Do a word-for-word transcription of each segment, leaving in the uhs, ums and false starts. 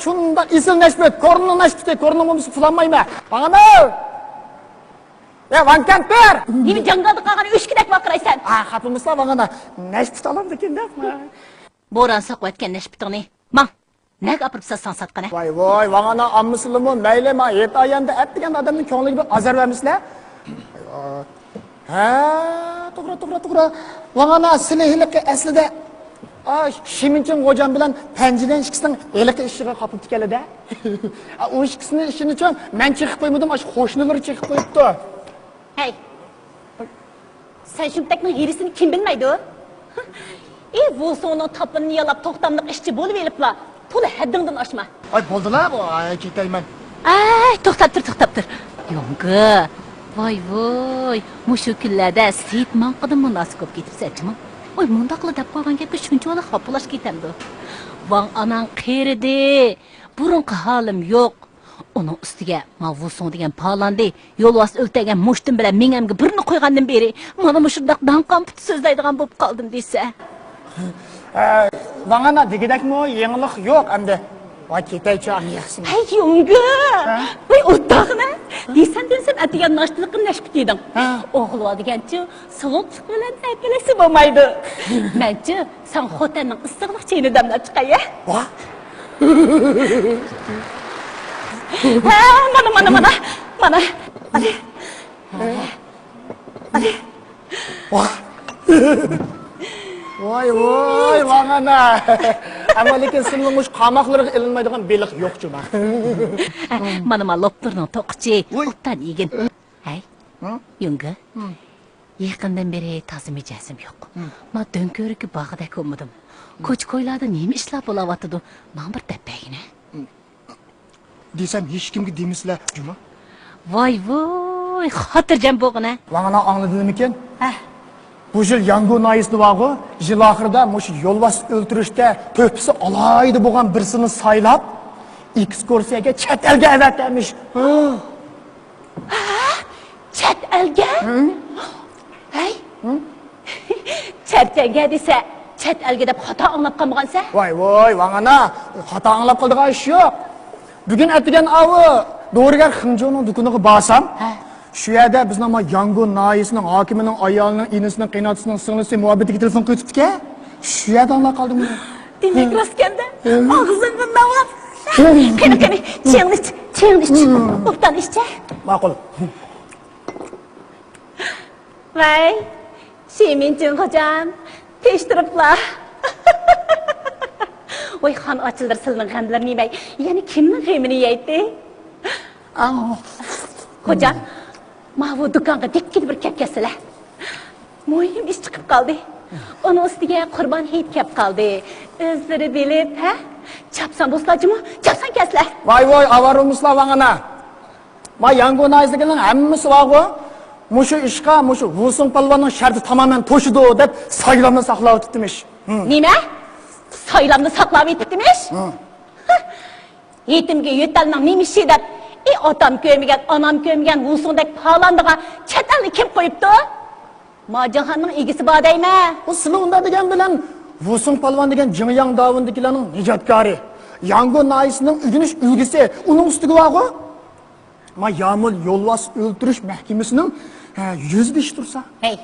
شۇنداق ئېسىل نەشپۈت، كورونىنىڭ نەشپۈتى، كورونىنىڭ بولمىسا پۇلانمايمەن. ماڭىمۇ! يا، ۋاڭ كەمپىر! نېمە جاڭگالدا قالغان ئۆشكىدەك ۋارقىرايسەن؟ ئا، خاپىمىسىلا ماڭا، نەشپۈت ئالامدىكىن دەپ. بوران ساقىۋەتكەن نەشپۈتۈڭنى. ماڭ! نەگە ئاپىرىپ ساتساڭ ساتقىنە. ۋاي، ۋاي، ۋاڭانا ئاممىسىلىمۇ مەيلى، ما ھېيت ئايەمدە ئەتىگەندە ئادەمنىڭ كۆڭلىگە بىر ئازار بەرمىسىلە. ھە، توغرا، توغرا، توغرا. ۋاڭانا سىلى ھېلىقى ئەسلىدە، ئا، شىمىنچىڭ غوجام بىلەن پەنجىلەن ئىككىسىنىڭ ھېلىقى ئىشىغا قاپلىپتىكەنلىدە. ئا، ئۇ ئىككىسىنىڭ ئىشىنىچۇ مەن چېقىپ قويمىدىم، ئاشۇ قوشنىلىرى چېقىپ قويۇپتۇ. ھەي، سەن شۇمتەكنىڭ ھىرىسىنى كىم بىلمەيدۇ؟ ئى، ۋۇسۇڭنىڭ تاپىنىنى يالاپ توختاملىق ئىشچى بولۇۋېلىپلا، تولا ھەددىڭدىن ئاشما. ئاي، بولدىلا بۇ، ئاي، كېتەيمەن. ئەي، توختاپ تۇر، توختاپ تۇر. يۇڭگې، ۋاي ۋوي، مۇشۇ كۈنلەردە سېيىت ماڭقىدىن مۇناسىپ بولۇپ كېتىپسەن جۇمۇ. ۋاي، مۇنداقلا دەپ قويغان گەپكە شۇنچىۋالا خاپىلاشقا يېتەمدۇ؟ ۋاڭ ئاناڭ قېرىدى، بۇرۇنقى ھالىم يوق. ئۇنىڭ ئۈستىگە ما ۋۇسۇڭ دېگەن پالاندى، يولۋاس ئۆلتۈرگەن مۇشتۇم بىلەن مېڭەمگە بىرنى قويغاندىن بېرى، مانا مۇشۇنداق داڭقان پۇتى سۆزلەيدىغان بولۇپ قالدىم دېسە. ئە، ماڭا دېگۈدەكمۇ يېڭىلىق يوق ئەمدى. ۋاي، كېتەيچۇ، ئەڭ ياخشىسى. ھەي، يۇڭگې! ھە؟ ۋاي، ئوتتاغىنە! دېسەم، دېسەم، ئەتىگەن ناشتىلىقىم نەشپۈت يېدىڭ. ھە. ئوغلۇ دېگەنچۇ، سوغۇقلۇق بىلەن ئەپلىسە بولمايدۇ. مەنچۇ، ساڭا خوتەننىڭ ئىسسىقلىق چېيىنى دەملەپ چىقاي، ھە؟ ۋا! ھە، مانا، مانا، مانا، مانا. ئالى. ئالى. ۋا! ۋاي، ۋاي، ماڭا ئەمما لېكىن سىلىنىڭ مۇشۇ قاماقلىرىغا ئېلىنمايدىغان بېلىق يوقچۇ ما. مانا، مانا، لوپنۇرنىڭ توقىچى، ۋوي. ئوبدان يېگىن. ھەي، ھە؟ يۇڭگې. ھە. يېقىندىن بېرى تازا مىجەزىم يوق. ھە. ما دۆڭكۆۋرۈككە بارغۇدەك بولمىدىم. ھە. كوچا-كويلاردا نېمە ئىشلار بولاۋاتىدۇ؟ ماڭا بىر دەپ بەرگىنە. ھە. دېسەم، ھېچكىمگە دېمىسىلە، جۇمۇ. ۋاي ۋوي، خاتىرجەم بولغىنە. ۋاڭانا ئاڭلىدىڭمىكىن؟ ھە. بۇ يىل ياڭگۇ ناھىيەسىدە بارغۇ، يىل ئاخىرىدا مۇشۇ يولۋاس ئۆلتۈرۈشتە تۆھپىسى ئالاھىدە بولغان بىرسىنى سايلاپ، ئېكسكۇرسىيەگە چەت ئەلگە ئەۋەتەمىش. ھە؟ چەت ئەلگە؟ ھە؟ ھەي؟ چەت ئەلگە دېسە، چەت ئەلگە دەپ خاتا ئاڭلاپ قالمىغانسەن؟ ۋاي ۋوي، ۋاڭانا، خاتا ئاڭلاپ قالىدىغان ئىش يوق. بۈگۈن ئەتىگەن ئاۋۇ دورىگەر خېڭجۇنىڭ دۇكىنىغا بارسام، ھە. شۇ يەردە بىزنىڭ ما ياڭگۇ ناھىيەسىنىڭ ھاكىمىنىڭ ئايالىنىڭ ئىنىسىنىڭ قېيىنئاتىسىنىڭ سىڭلىسى مۇھەببىتىگە تېلېفون قىلىۋېتىپتىكەن. شۇ يەردە ئاڭلاپ قالدىم. دېمەك راستكەندە، ھە. ئاغزىڭغا ناۋات. ھە. قېنى، قېنى، چېيىڭنى ئىچ، چېيىڭنى ئىچ. ھە. ئوبدان ئىچ. ماقۇل. ۋەي، شىمىنچىڭ خوجام، تىرىشتۇرۇپلا. ۋاي، خان ئاچىلىرى سىلىنىڭ غەملىرىنى يېمەي، يەنە كىمنىڭ غېمىنى يەيتتى؟ ئاڭ. خوجام، ماۋۇ دۇكانغا دىككىدە بىر كەپ كەتسىلە. مۇھىم ئىش چىقىپ قالدى. ئۇنىڭ ئۈستىگە قۇربان ھېيت كەپ قالدى. ئۆزلىرى بىلىپ، ھە؟ چاپسان بولسىلا جۇمۇ، چاپسان كەتسىلە. ۋاي ۋاي، ئاۋارە بولمىسىلا ۋاڭانا. ما ياڭگۇ ناھىيەسىدىكىلەرنىڭ ھەممىسى بارغۇ، مۇشۇ ئىشقا مۇشۇ ۋۇسۇڭ پالۋاننىڭ شەرتى تامامەن توشىدۇ دەپ سايلامنى ساقلاۋېتىپتىمىش. ھىم. نېمە؟ سايلامنى ساقلاۋېتىپتىمىش؟ ھىم. يېتىمگە يۆتەلنىڭ نېمە ئىشى دەپ، ئى، ئاتام كۆرمىگەن، ئانام كۆرمىگەن ۋۇسۇڭدەك پالۋاندىغا چەت ئەلنى كىم قويۇپتۇ؟ ما جاھاننىڭ ئىگىسى بار دەيمەن. ئۇ سىلى ئۇنداق دېگەن بىلەن ۋۇسۇڭ پالۋان دېگەن جىڭياڭ داۋىنىدىكىلەرنىڭ نىجاتكارى، ياڭگۇ ناھىيەسىنىڭ ئۆگىنىش ئۈلگىسى، ئۇنىڭ ئۈستىگە بارغۇ. ما يامۇل يولۋاس ئۆلتۈرۈش مەھكىمىسىنىڭ، ھە، يۈزبېشى تۇرسا. ھەي،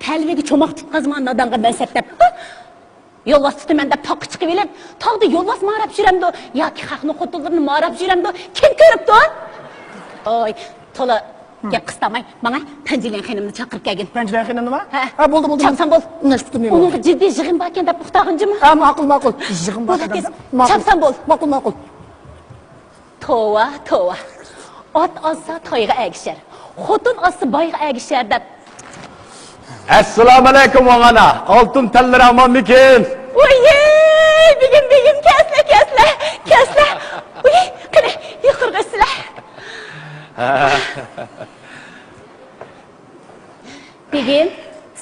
تەلۋىگە چوماق تۇتقازما نادانغا مەنسەپ دەپ. ھە؟ يولۋاس تۇتىمەن دەپ تاغقا چىقىۋېلىپ، تاغدا يولۋاس ماراپ يۈرەمدۇ ياكى خەقنىڭ خوتۇنلىرىنى ماراپ يۈرەمدۇ؟ كىم كۆرۈپتۇ؟ ئوي، تولا گەپ قىستاماي، ماڭا پەنجىلەن خېنىمنى چاقىرىپ كەلگىن. پەنجىلەن خېنىمنىما؟ ھە. ھە، بولدى، بولدى، چاپسان بولدى. بول. نەشپۈتۈمنى ئۇنىڭغا جىددىي يىغىن باركەن دەپ ئۇقتۇرغىنجىمۇ؟ ھە، ماقۇل، ماقۇل. يىغىن باركەن دەپ. ماقۇل. چاپسان بول. ماقۇل، ماقۇل. توۋا، توۋا. ئات ئازسا تايغا ئەگىشەر. خوتۇن ئازسا بايغا ئەگىشەر دەپ. ئەسسالامۇئەلەيكۇم، ۋاڭانا. ئالتۇن تەنلىرى ئامانمىكىن؟ ۋوييەي، بېگىم، بېگىم، كەلسىلە، كەلسىلە، كەلسىلە. ۋوي، قېنى، يۇقىرىغا ئۆتسىلە. بېگىم،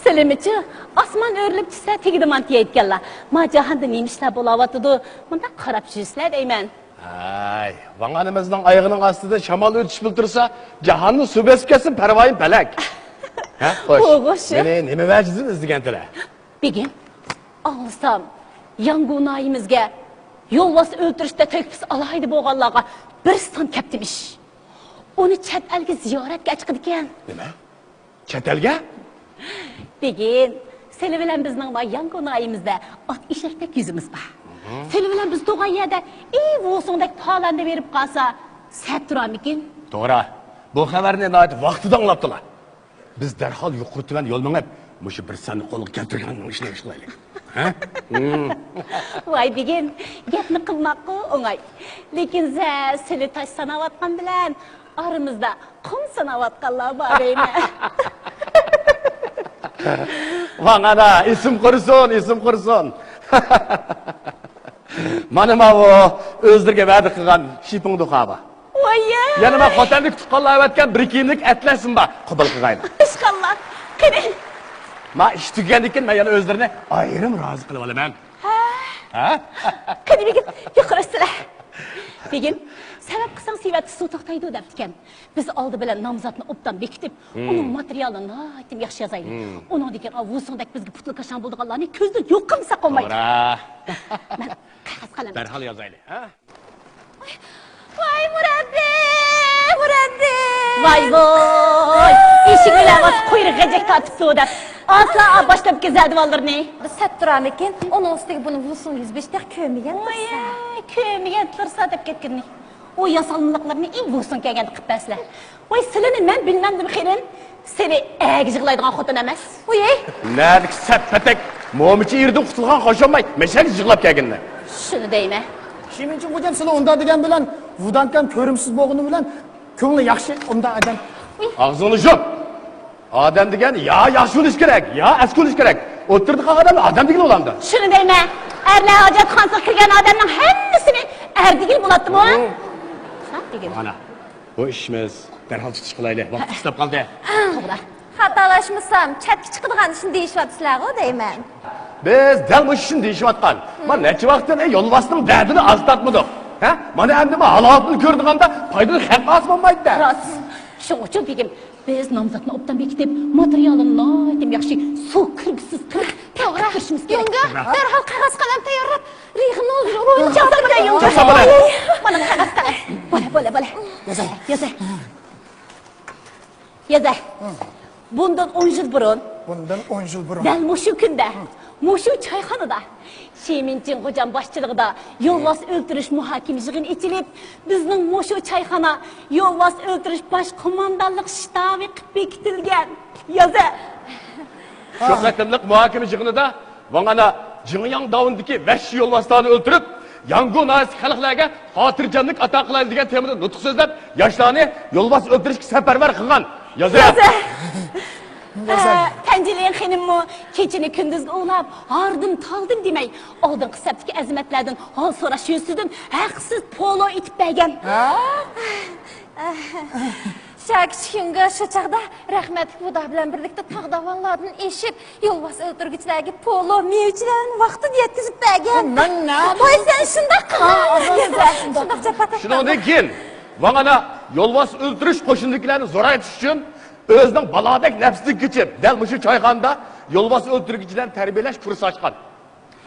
سىلىمىچۇ، ئاسمان ئۆرۈلۈپ چۈشسە، تېگىدە مانتا يەيدىكەنلا. ما جاھاندا نېمە ئىشلار بولاۋاتىدۇ؟ مۇنداق قاراپ يۈرسىلە دەيمەن. ھەي، ۋاڭانىمىزنىڭ ئايىغىنىڭ ئاستىدا شامال ئۆتۈشۈپ تۇرسا، جاھاننى سۇ بېسىپ كەتسۇن، پەرۋايىم پەلەك. ھە، خوش. خوش. مېنى نېمە ۋەجىدىن ئىزدىگەنتىلە؟ بېگىم، ئاڭلىسام، ياڭگۇ ناھىيىمىزگە يولۋاس ئۆلتۈرۈشتە تۆھپىسى ئالاھىدە بولغانلارغا بىر سان كەپتىمىش. ئۇنى چەت ئەلگە زىيارەتكە ئەچىقىدىكەن. نېمە؟ چەت ئەلگە؟ بېگىن، سىلى بىلەن بىزنىڭ ما ياڭگۇ ناھىيىمىزدە ئات ئېشەكتەك يۈزىمىز بار. سىلى بىلەن بىز تۇرغان يەردە ئى ۋۇسۇڭدەك پالەندە بېرىپ قالسا، سەت تۇرارمىكىن؟ توغرا. بۇ خەۋەرنى ناھايىتى ۋاقتىدا ئاڭلاپتىلا. بىز دەرھال يۇقىرى تۆۋەن يول مېڭىپ، مۇشۇ بىر ساننى قولغا كەلتۈرگەننىڭ ئىشىنى ئىش قىلايلى. ھە؟ ۋاي بېگىم، گەپنى قىلماققۇ ئوڭاي. لېكىن سە-، سىلى تاش ساناۋاتقان بىلەن ئارىمىزدا قۇم ساناۋاتقانلار بار دەيمەن. ۋاڭ ئانا، ئېسىم قۇرسۇن، ئېسىم قۇرسۇن. مانا ماۋۇ ئۆزلىرىگە ۋەدە قىلغان شىپىڭدۇخابا. ۋاييە! يەنە مەن خوتەندىكى تۇغقانلار ئەۋەتكەن بىر كىيىملىك ئەتلەسىم بار. قوبۇل قىلغايلا. ئىشقاللا. قېنى؟ ما ئىش تۈگىگەندىن كېيىن مەن يەنە ئۆزلىرىنى ئايرىم رازى قىلىۋالىمەن. ھە؟ ھە؟ قېنى بېگىم، يۇقىرى ئۈستىلە. بېگىم، سەۋەب قىلساڭ سېۋەتتە سۇ توختايدۇ دەپتىكەن. بىز ئالدى بىلەن نامزاتنى ئوبدان بېكىتىپ، ئۇنىڭ ماتېرىيالىنى ناھايىتى ياخشى يازايلى. ئۇنىڭدىن كېيىن ئاۋۇ ۋۇسۇڭدەك بىزگە پۇتلىكاشاڭ بولىدىغانلارنى كۆزدىن يوق قىلمىساق بولمايدۇ. توغرا. مەن قەغەز قەلەم. دەرھال يازايلى، ھە؟ ۋاي مۇرەببى، مۇرەببى! ۋاي ۋاي! ئېشىك بىلەن قۇيرۇق غەجەك تارتىپتۇ دەپ، ئاسلا باشلاپ كېزەدىۋاللىرىنى. بىر سەت تۇرامىكىن؟ ئۇنىڭ ئۈستىگە بۇنى ۋۇسۇڭ يۈز بېشىدەك كۆرمىگەن تۇرسا. ۋاي، كۆرمىگەن تۇرسا دەپ كەتكىنىنى. ئۇ ياسالمىلىقلىرىنى ئى ۋۇسۇڭ كەلگەندە قىلىپ بەرسىلە. ۋاي، سىلىنى مەن بىلمەمدىم خېنىم. سىلى ئەگە يىغلايدىغان خوتۇن ئەمەس. ۋۇي! نەدىكى سەت پەتەك مومىچى ئېرىدىن قۇتۇلغان خوشاماي مەشەگە يىغلاپ كەلگىنىنى. شۇنى دەيمەن. شىمىنچىڭ خوجام، سىلى ئۇنداق دېگەن بىلەن ۋۇدانكام كۆرۈمسىز بولغىنى بىلەن كۆڭلى ياخشى ئۇنداق ئادەم. ۋۇي! ئاغزىڭنى يۇم! ئادەم دېگەن يا ياخشى بولۇش كېرەك، يا ئەسكى بولۇش كېرەك. ئوتتۇرىدا قالغان ئادەم ئادەم دېگىلى بولامدۇ؟ شۇنى دەيمەن. ئەرلەر ھاجەتخانىسىغا كىرگەن ئادەمنىڭ ھەممىسىنى ئەر دېگىلى بولاتتىمۇ؟ ھە، دېگىن. مانا، بۇ ئىشىمىز دەرھال چىقىش قىلايلى. ۋاقىت ئىشلەپ قالدى. توغرا. خاتالاشمىسام، چەتكە چىقىدىغان ئىشنى دېيىشىۋاتىسىلەرغۇ دەيمەن. بىز دەل مۇشۇ ئىشنى دېيىشىۋاتقان. مانا نەچچە ۋاقىتتىن، ئەي، يولۋاسنىڭ دەردىنى ئاز تارتمىدۇق. ھە؟ مانا ئەمدى ما ھالالىتىنى كۆرىدىغاندا پايدىنى خەققە ئالسا بولمايدۇ-دە. راست. شۇڭا ئۈچۈن بېگىم، بىز نامزاتنى ئوبدان بېكىتىپ، ماتېرىيالىنى ناھايىتى ياخشى سۇ كىرگۈسىز تىرىپ، توغرا، تەكشۈرۈشىمىز كېرەك. يۇڭگا، دەرھال قەغەز قەلەم تەييارلاپ، رېخنوز رومىنى يازساڭ بولىدۇ. يازساڭ بولىدۇ. مانا قەغەز قەلەم. بولە، بولە، بولە. يازاي. يازاي. يازاي. بۇندىن ئون يىل بۇرۇن. بۇندىن ئون يىل بۇرۇن. دەل مۇشۇ كۈندە، مۇشۇ چايخانىدا شىمىنچىڭ غوجام باشچىلىقىدا يولۋاس ئۆلتۈرۈش مۇھاكىمە يىغىنى ئېچىلىپ، بىزنىڭ مۇشۇ چايخانا يولۋاس ئۆلتۈرۈش باش قوماندانلىق شتابى قىلىپ بېكىتىلگەن. يازە. شۇ قېتىملىق مۇھاكىمە يىغىنىدا ۋاڭ ئانا جىڭياڭ داۋىنىدىكى ۋەھشىي يولۋاسلارنى ئۆلتۈرۈپ، ياڭگۇ ناھىيەسىدىكى خەلقلەرگە خاتىرجەملىك ئاتا قىلايلى دېگەن تېمىدا نۇتۇق سۆزلەپ، ياشلارنى يولۋاس ئۆلتۈرۈشكە سەپەرۋەر قىلغان. يازە. يازە. ئە، تەنجىلىن خېنىممۇ كېچىنى كۈندۈزگە ئۇلاپ، ھاردىم تالدىم دېمەي، ئالدىنقى سەپتىكى ئەزىمەتلەردىن ھال سوراش يۈزىسىدىن ھەقسىز پولو ئېتىپ بەرگەن. ھە؟ شاكىچىك يۇڭگا شۇ چاغدا رەھمەتلىك بۇدا بىلەن بىرلىكتە تاغ داۋانلاردىن ئېشىپ، يولۋاس ئۆلتۈرگۈچىلەرگە پولو، مېۋىچىلەرنى ۋاقتىدا يەتكۈزۈپ بەرگەن. مەن نەدە؟ ۋاي، سەن شۇنداق قىلغان. شۇنداق جاپا تارتقان. شۇنىڭدىن كېيىن ۋاڭ ئانا يولۋاس ئۆلتۈرۈش قوشۇنىدىكىلەرنى زورايتىش ئۈچۈن ئۆزىنىڭ بالىدەك نەپسىدىن كېچىپ، دەل مۇشۇ چايخانىدا يولۋاس ئۆلتۈرگۈچىلەرنى تەربىيەلەش كۇرسى ئاچقان.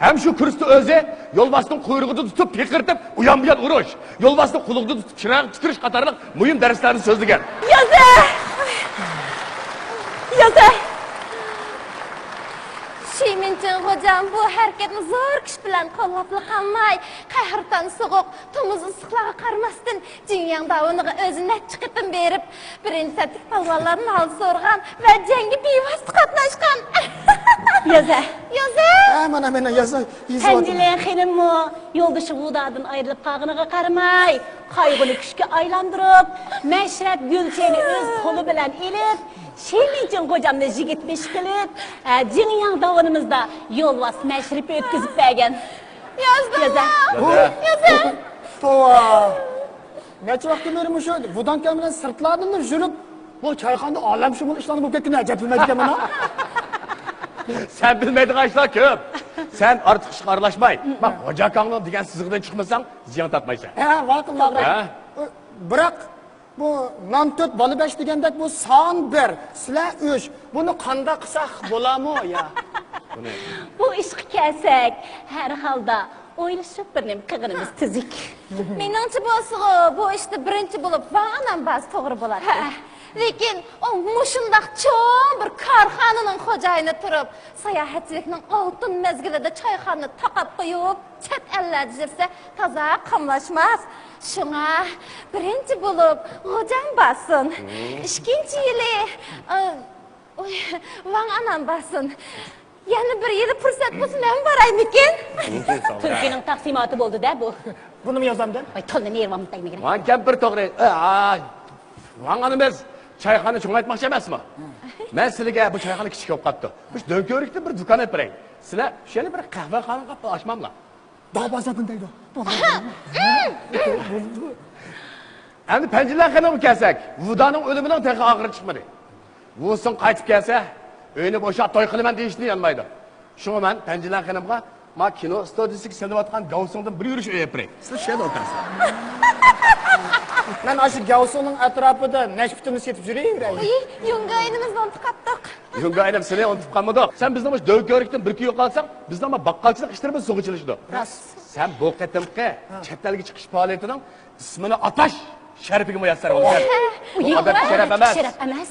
ھەم شۇ كۇرستا ئۆزى يولۋاسنىىڭ قۇيرۇقىدا تۇتۇپ پىقىرتىپ، ئۇيان-بۇيان ئۇرۇش، يولۋاسنىىڭ قۇلىقىدا تۇتۇپ چىراغ تۈكۈرۈش قاتارلىق مۇھىم دەرسلەرنى سۆزلىگەن. يازە! يازە! شىمىنچىڭ غوجام بۇ ھەرىكەتنى زور كۈچ بىلەن قوللاپلا قالماي، قەھرىتان سوغۇق، تومۇز ئىسسىقلارغا قارىماستىن، جىڭياڭ داۋىنىغا ئۆزى نەچچە قېتىم بېرىپ، بىرىنچى سەپتىكى پالۋانلاردىن ھال سورىغان ۋە جەڭگە بىۋاسىتە قاتناشقان. يازە. يازە. ھە، مانا مېنىڭ يازا، يېزىۋاتىمەن. تەنجىلىن خېنىممۇ يولدىشى ۋۇدادىن ئايرىلىپ قالغىنىغا قارىماي، قايغۇنى كۈچكە ئايلاندۇرۇپ، مەشرەپ گۈلچېنى ئۆز قولى بىلەن ئېلىپ، شىمىنچىڭ غوجامنى يىگىت بېشى قىلىپ، ئە، جىڭياڭ داۋىنىمىزدا يولۋاس مەشرىپى ئۆتكۈزۈپ بەرگەن. يازدىڭمۇ؟ يازە. يازە. توۋا. نەچچە ۋاقىتتىن بېرى مۇشۇ ۋۇدانكام بىلەن سىرتلاردىنلا يۈرۈپ، بۇ چايخانىدا ئالەمشۇمۇل ئىشلارنى بولۇپ كەتكىنى ئەجەبلىمەيدىكەن مانا. سەن بىلمەيدىغان ئىشلار كۆپ. سەن ئارتۇق ئىشقا ئارىلاشماي، مانا غوجا ئاكاڭنىڭ دېگەن سىزىقىدىن چىقمىساڭ زىيان تارتمايسەن. ھە، ۋاقىللا. ھە؟ بىراق بۇ نان تۆت، بالا بەش دېگەندەك بۇ سان بىر، سىلەر ئۈچ. بۇنى قانداق قىلساق بولامۇ يا؟ بۇنى. بۇ ئىشقا كەلسەك، ھەر ھالدا ئويلىشىپ بىر نېمە قىلغىنىمىز تۈزۈك. مېنىڭچە بولسىغۇ، بۇ ئىشتا بىرىنچى بولۇپ ۋاڭ ئانام بارسا توغرا بولاتتى. ھە. لېكىن ئۇ مۇشۇنداق چوڭ بىر كارخانىنىڭ خوجايىنى تۇرۇپ، ساياھەتچىلىكنىڭ ئالتۇن مەزگىلىدە چايخانىنى تاقاپ قويۇپ، چەت ئەللەردە يۈرسە تازا قاملاشماس. شۇڭا بىرىنچى بولۇپ غوجام بارسۇن. ئىككىنچى يىلى، ئا، ئۇي، ۋاڭ ئانام بارسۇن. يەنە بىر يىلى پۇرسەت بولسا مەن بارايمىكىن؟ تۈلكىنىڭ تەقسىماتى بولدى-دە بۇ. بۇنىمۇ يازامدىن؟ ۋاي، توللا نېرۋامنى تەگمىگىن. ۋاڭ كەمپىر توغرا. ئا، ۋاڭ ئانىمىز چايخانا چوڭايتماقچى ئەمەسمۇ؟ مەن سىلىگە بۇ چايخانا كىچىك بولۇپ قاپتۇ. مۇشۇ دۆڭكۆۋرۈكتە بىر دۇكان ئېلىپ بېرەي. سىلەر شۇ يەرنى بىر قەھۋەخانىغا قىلىپ ئاچماملا. داۋا بازاردىن دەيدۇ. ئەمدى پەنجىلەر خېنىمغا كەلسەك، ۋۇدانىڭ ئۆلۈمىنىڭ تېخى ئاخىرى چىقمىدى. ۋۇسۇڭ قايتىپ كەلسە، ئۆينى بوشاپ توي قىلىمەن دېيىشتىن يانمايدۇ. شۇڭا مەن پەنجىلەر خېنىمغا ما كىنو ستۇدىيىسىگە سېلىنىۋاتقان گاۋسۇڭدىن بىر يۈرۈش ئۆي ئېلىپ بېرەي. سىز شۇ يەردە ئولتۇرىسىز. مەن ئاشۇ گاۋسۇڭنىڭ ئەتراپىدا نەشپۈتۈمنى سېتىپ يۈرۈۋېرەي. ئۇي، يۇڭگاينىمىزنى ئۇنتۇپ قاپتۇق. يۇڭگاينىم سېنى ئۇنتۇپ قالمىدۇق. سەن بىزنىڭ مۇشۇ دۆڭكۆۋرۈكتىن بىر كۈن يوقالساڭ، بىزنىڭ ما باققالچىلىق ئىشلىرىمىز سۇغا چىلىشىدۇ. راست. سەن بۇ قېتىمقى چەت ئەلگە چىقىش پائالىيىتىنىڭ ئىسمىنى ئاتاش شەرىپىگە مۇيەسسەر بولىسەن. ئۇ ئادەتتە شەرەپ ئەمەس. شەرەپ ئەمەس.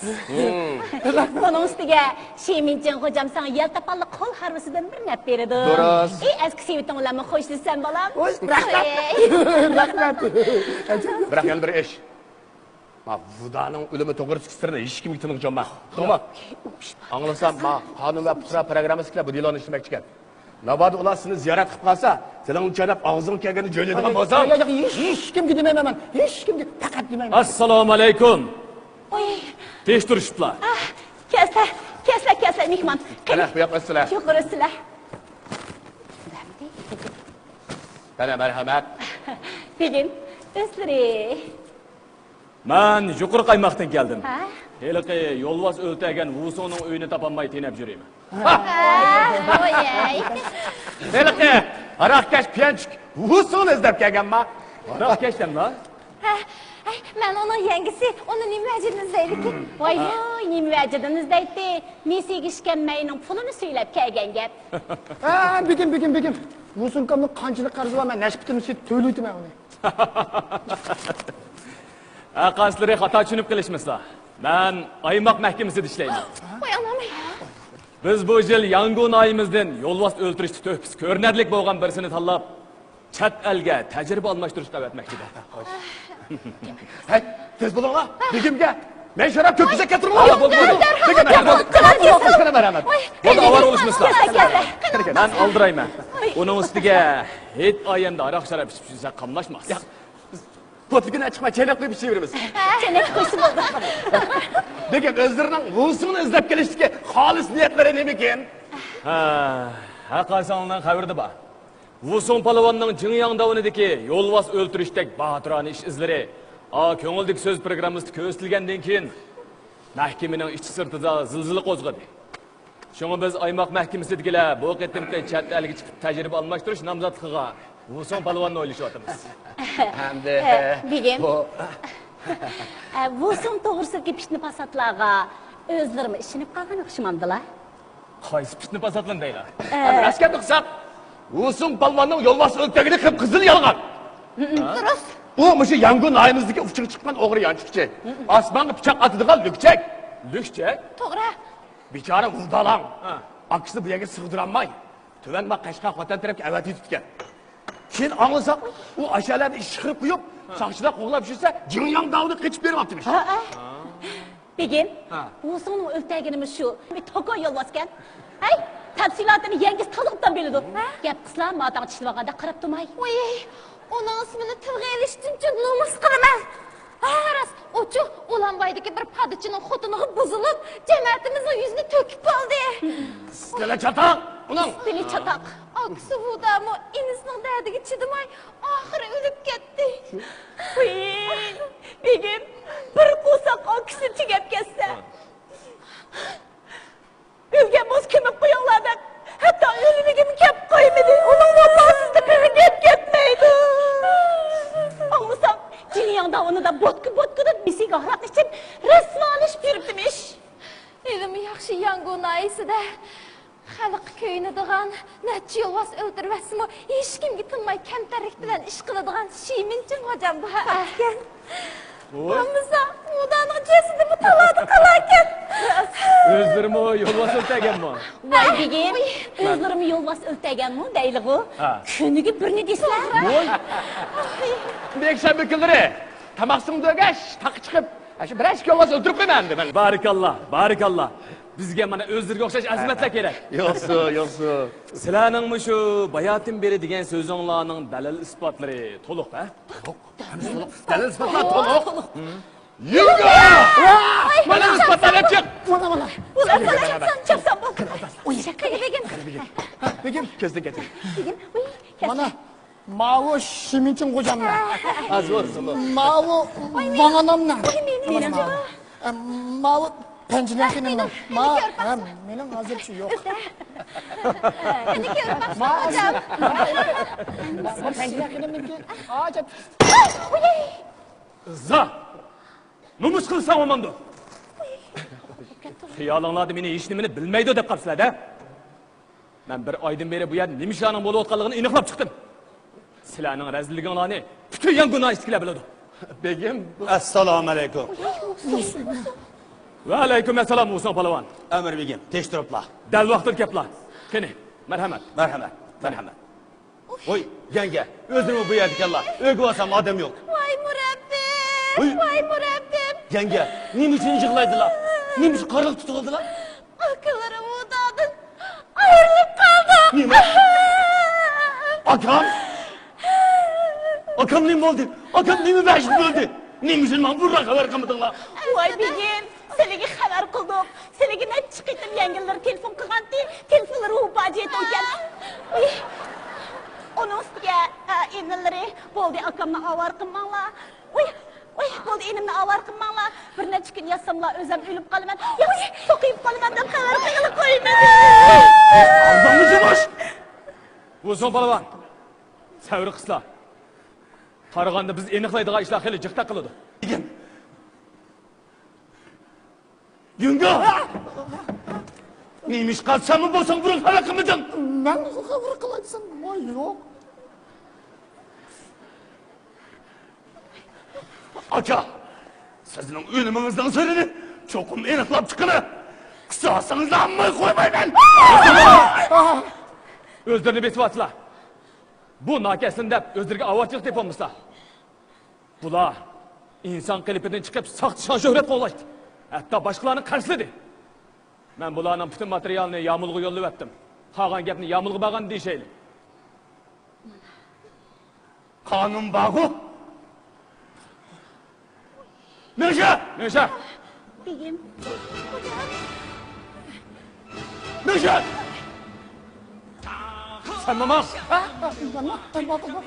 بۇنىڭ ئۈستىگە شىمىنچىڭ خوجام ساڭا يەلتە پاللىق قول ھارۋىسىدىن بىر نەپ بېرىدۇ. دۇرۇس. ئى، ئەسكى سېۋىتىڭ بىلەنمۇ خوشلىشىسەن، بالام. ۋاي، رەھمەت. رەھمەت. بىراق يەنە بىر ئىش. ما ۋۇدانىڭ ئۆلۈمى توغرىسىدىكى سىرنى ھېچكىمگە تىنغۇچۇڭما. ئۇقتۇڭما؟ ئاڭلىسام، ما قانۇن ۋە پۇقرا پروگراممىسىدىكىلەر بۇ دېلونى ئىشلىمەكچىكەن. ناۋادا ئۇلار سېنى زىيارەت قىلىپ قالسا، تىلىڭنى چايناپ، ئاغزىڭنى كەلگىنىنى جۆيلىدىغان بولساڭ. ياق، ياق، ياق، ھېچ، ھېچكىمگە دېمەيمەن مەن. ھېچكىمگە پەقەت دېمەيمەن. ئەسسالامۇ ئەلەيكۇم. ئوي. تىنچ تۇرۇشۇپلا. ئاھ، كەلسە، كەلسە، كەلسە، مېھمان. قېنى، بۇ ياققا ئۆتسىلە. يۇقىرى ئۆتسىلە. قېنى، مەرھەمەت. بېگىم، ئۆزلىرى. مەن يۇقىرى قايماقتىن كەلدىم. ھە؟ ھېلىقى يولۋاس ئۆلتۈرگەن ۋۇسۇڭنىڭ ئۆيىنى تاپالماي تېنەپ يۈرىمەن. ھە، ھويەي. ھېلىقى ھاراقكەش پىيانچۇك ۋۇسۇڭنى ئىزدەپ كەلگەنما؟ ھاراقكەش دەملا؟ ھە، ھەي، مەن ئۇنىڭ يەڭگىسى، ئۇنى نېمە ۋەجىدىن ئىزدەيدىكىن؟ ۋاي، ۋاي، نېمە ۋەجىدىن ئىزدەيتتى؟ نېسىگە ئىشكەنمەينىڭ پۇلىنى سۈيلەپ كەلگەن گەپ. ھە، بېگىم، بېگىم، بېگىم. ۋۇسۇڭكامنىڭ قانچىلىك قەرزى بار، مەن نەشپۈتۈمنى سېتىپ تۆلىۋېتىمەن ئۇنى. ھەرقايسىلىرى خاتا چۈشىنىپ قېلىشمىسىلا. مەن ئايماق مەھكىمىسىدە ئىشلەيمەن. ۋاي ئانام. بىز بۇ يىل ياڭگۇ ناھىيىمىزدىن يولۋاس ئۆلتۈرۈشتە تۆھپىسى كۆرۈنەرلىك بولغان بىرسىنى تاللاپ، چەت ئەلگە تەجرىبە ئالماشتۇرۇشقا ئەۋەتمەكچىدۇق. ھەي، تېز بولۇڭلار، بېگىمگە مەن شاراب كۆكۈزەك كەلتۈرۈڭلار. بولدى، بولدى. بېگىم، بولدى. بولدى، ئاۋارە بولۇشمىسىلا. مەن ئالدىرايمەن. ئۇنىڭ ئۈستىگە ھېيت ئايەمدە ھاراق شاراب ئىچىپ يۈرسە قاملاشماس. پوتلىكىنى ئاچىقماي چەينەپ قويۇپ ئىچىۋېرىمىز. چەينەپ قويسا بولدى. لېكىن ئۆزلىرىنىڭ ۋۇسۇڭنى ئىزدەپ كېلىشتىكى خالىس نىيەتلىرى نېمىكىن؟ ھە، ھەققاسىڭلارنىڭ خەۋىرىدە بار. ۋۇسۇڭ پالۋاننىڭ جىڭياڭ داۋىنىدىكى يولۋاس ئۆلتۈرۈشتەك باتۇرانە ئىش ئىزلىرى، ئا، كۆڭۈلدىكى سۆز پروگراممىسىدا كۆرسىتىلگەندىن كېيىن، مەھكىمىنىڭ ئىچى سىرتىدا زىلزىلە قوزغىدى. شۇڭا بىز ئايماق مەھكىمىسىدىكىلەر بۇ قېتىمقى چەت ئەلگە چىقىپ تەجرىبە ئالماشتۇرۇش نامزاتلىقىغا ۋۇسۇڭ پالۋاننى ئويلىشىۋاتىمىز. ئەمدى ئە، بېگىم. بۇ ئە، ۋۇسۇڭ توغرىسىدىكى پىتنە-پاساتلارغا ئۆزلىرىمۇ ئىشىنىپ قالغان ئوخشىمامدىلا؟ قايسى پىتنە-پاساتلارنى دەيلا؟ ئە، ئەمدى راست گەپنى قىلساق، ۋۇسۇڭ پالۋاننىڭ يولۋاس ئۆلتۈرگىنى قىپقىزىل يالغان. دۇرۇس. ئۇ مۇشۇ ياڭگۇ ناھىيىمىزدىكى ئۇچىغا چىققان ئوغرى يانچۇقچى. ئاسمانغا پىچاق ئاتىدىغان لۈكچەك. لۈكچەك؟ توغرا. بىچارە ۋۇدالاڭ. ھە. ئاكىسىنى بۇ يەرگە سىغدۇرالماي، تۆۋەن ما قەشقەر خوتەن تەرەپكە ئەۋەتىۋېتىپتىكەن. كېيىن ئاڭلىساق، ئۇ ئاشۇ يەرلەردە ئىش چىقىرىپ قويۇپ، ھە، ساقچىلار قوغلاپ يۈرسە، جىڭياڭ داۋىدا قېچىپ بېرىۋاپتىمىش. ھە، ھە. بېگىم، ھە، ۋۇسۇڭنىڭ ئۆلتۈرگىنىمۇ شۇ توكو يولۋاسكەن. ھەي، تەپسىلاتىنى يەڭگىسى تازا ئوبدان بىلىدۇ. ھە؟ گەپ قىلسىلا، ماتاڭ چىشلىۋالغاندەك قاراپ تۇرماي. ۋوي، ئۇنىڭ ئىسمىنى تىلغا ئېلىشتىنچۇ نومۇس قىلىمەن. ھە، راست، ئۇچۇ ئۇلانبايدىكى بىر پادىچىنىڭ خوتۇنىغا بۇزۇلۇپ، جەمەتىمىزنىڭ يۈزىنى تۆكۈپ بولدى. ئىستىلى چاتاق ئۇنىڭ. ئىستىلى چاتاق. ئاكىسى ۋۇدامۇ ئىنىسىنىڭ دەردىگە چىدىماي، ئاخىرى ئۆلۈپ كەتتى. ۋىي، بېگىم، بىر قورساق ئاكىسى تۈگەپ كەتسە. ئۆلگەن بولسا كۆمۈپ قويۇڭلار دەپ، ھەتتا ئۆلىمىگىمۇ كەپ قويمىدى. ئۇنىڭ ۋاللاسىزلىقىغا گەپ كەتمەيدۇ. ئاڭلىسام، جىنياڭ داۋىنىدا بوتكا-بوتكىدىن مىسىگە ھاراق ئىچىپ، رەسۋالىشىپ يۈرۈپتىمىش. ھېلىمۇ ياخشى ياڭگۇ ناھىيىسىدە خەلققە كۆيۈنىدىغان، نەچچە يولۋاس ئۆلتۈرۈۋەتسىمۇ، ھېچكىمگە تىنماي كەمتەرلىك بىلەن ئىش قىلىدىغان شىمىنچىڭ غوجام بۇ ھە ئىكەن. ۋوي. بولمىسا، مۇدانىڭ جەسىتىمۇ تالادا قالاركەن. ئۆزلىرىمۇ يولۋاس ئۆلتۈرگەنمۇ؟ ۋاي بېگىم، ئۆزلىرىمۇ يولۋاس ئۆلتۈرگەنمۇ دەيلىغۇ. ھە. كۈنىگە بىرنى دېسىلە. ۋوي. يەكشەنبە كۈنلىرى تاماق سۇڭدۇرغاچ، تاغقا چىقىپ، ئاشۇ بىرەر ئىككى يولۋاس ئۆلتۈرۈپ قويىمەن ئەمدى مەن. بارىكاللا، بارىكاللا. بىزگە مانا ئۆزلىرىگە ئوخشاش ئەزىمەتلەر كېرەك. يوقسۇ، يوقسۇ. سىلەرنىڭ مۇشۇ باياتىن بېرى دېگەن سۆزۈڭلارنىڭ دەلىل ئىسپاتلىرى تولۇق، ھە؟ دەلىل ئىسپاتلار تولۇق. يۈرگە! مانا ئىسپاتلار، چىق! مانا، مانا. بولدى، بولدى، چاپسان، چاپسان، بولدى. ئۇي. قېنى بېگىم. ھە، بېگىم. كۆزدىن كەچۈر. بېگىم، ئۇي، كەچۈر. مانا. ماۋۇ شىمىنچىڭ غوجامنىڭ. ھازىر بولسۇن بۇ. ماۋۇ ۋاڭ ئانامنىڭ. ۋاي، مېنىڭ. ئە، ماۋۇ پەنجىلەر خېنىمنىڭ. مېنى كۆرۈپ باقسىنا. مېنىڭ ھازىرچە يوق. مېنى كۆرۈپ باقسىنا، غوجام. ماۋۇ پەنجىلەر خېنىمنىڭكى. ئاچا. زا! نومۇس قىلساڭ بولمامدۇ؟ خىيالىڭلاردا مېنى ھېچنېمىنى بىلمەيدۇ دەپ قاپسىلەر-دە. مەن بىر ئايدىن بېرى بۇ يەردە نېمە ئىشلارنىڭ بولۇۋاتقانلىقىنى ئېنىقلاپ چىقتىم. سىلەرنىڭ رەزىللىكىڭلارنى پۈتۈن يەنگۇ ناھىيەسىدىكىلەر بىلىدۇ. بېگىم. ئەسسالامۇ ئەلەيكۇم. ۋەئەلەيكۇم ئەسسالام، ھۇسەن پالۋان. ئەمىر بېگىم، تىرىشتۇرۇپلا. دەل ۋاقتىدا كەپلا. قېنى، مەرھەمەت. مەرھەمەت، مەرھەمەت. ۋوي، يەڭگە، ئۆزىمۇ بۇ يەردىكەنلا، ئۆيگە بارسام ئادەم يوق. ۋاي مۇرەببىم، ۋوي. ۋاي مۇرەببىم. يەڭگە، نېمە ئۈچۈن يىغلايدىلا؟ نېمە ئۈچۈن قارىلىق تۇتۇۋالدىلا؟ ئاكىلىرىم ئۇدادىن ئايرىلىپ قالدى. نېمە؟ ئاكام؟ ئاكام نېمە بولدى؟ ئاكام نېمە ۋەجىدە ئۆلدى؟ نېمە ئۈچۈن ماڭا بۇرۇنراق خەۋەر قىلمىدىڭلار؟ ۋاي بېگىم، سىلىگە خەۋەر قىلدۇق. سىلىگە نەچچە قېتىم يەڭگىلىرى تېلېفون قىلغانتى، تېلېفونلىرى ۋاپاجېتى ئىكەن. ئۇي. ئۇنىڭ ئۈستىگە، ئە، ئىنىلىرى، بولدى، ئاكامنى ئاۋارە قىلماڭلار. ئۇي، ئۇي، بولدى، ئىنىمنى ئاۋارە قىلماڭلار. بىر نەچچە كۈن ياتساملا ئۆزۈم ئۆلۈپ قالىمەن ياكى سوقۇيۇپ قالىمەن دەپ خەۋەر قىلغىلى قويمىدى. ئاغزىڭنى يۇمۇش! ھۇسەن پالۋان، سەۋر قىسلا. قارىغاندا بىز ئېنىقلايدىغان ئىشلار خېلى جىق تاقىلىدۇ. يۈڭگا! نېمە ئىش قىلساممۇ بولساڭ بۇرۇن خەۋەر قىلمىدىڭ؟ مەن خەۋەر قىلاي دېسەم، ۋاي يوق. ئاكا، سىزنىڭ ئۆلۈمىڭىزنىڭ سىرىنى چوقۇم ئېنىقلاپ چىقىڭلار. قىساسىڭىزنى ئالماي قويمايمەن. ئۆزلىرىنى بېسىۋاتىسىلەر. بۇ ناكەسلىنى دەپ ئۆزلىرىگە ئاۋارىچىلىق تېپىۋالمىسىلا. بۇلار ئىنسان قېلىپىدىن چىقىپ، ساختا شان-شۆھرەت قوغلاشتى. ھەتتا باشقىلارنى قەرزلىدى. مەن بۇلارنىڭ پۈتۈن ماتېرىيالىنى يامۇلغا يوللىۋەتتىم. قالغان گەپنى يامۇلغا بارغاندا دېيىشەيلى. قانۇن بارغۇ. مېڭشە! مېڭشە! بېگىم. مېڭشە! سەن ماڭ! ھە؟ ھە، ماڭ، ماڭ، ماڭ.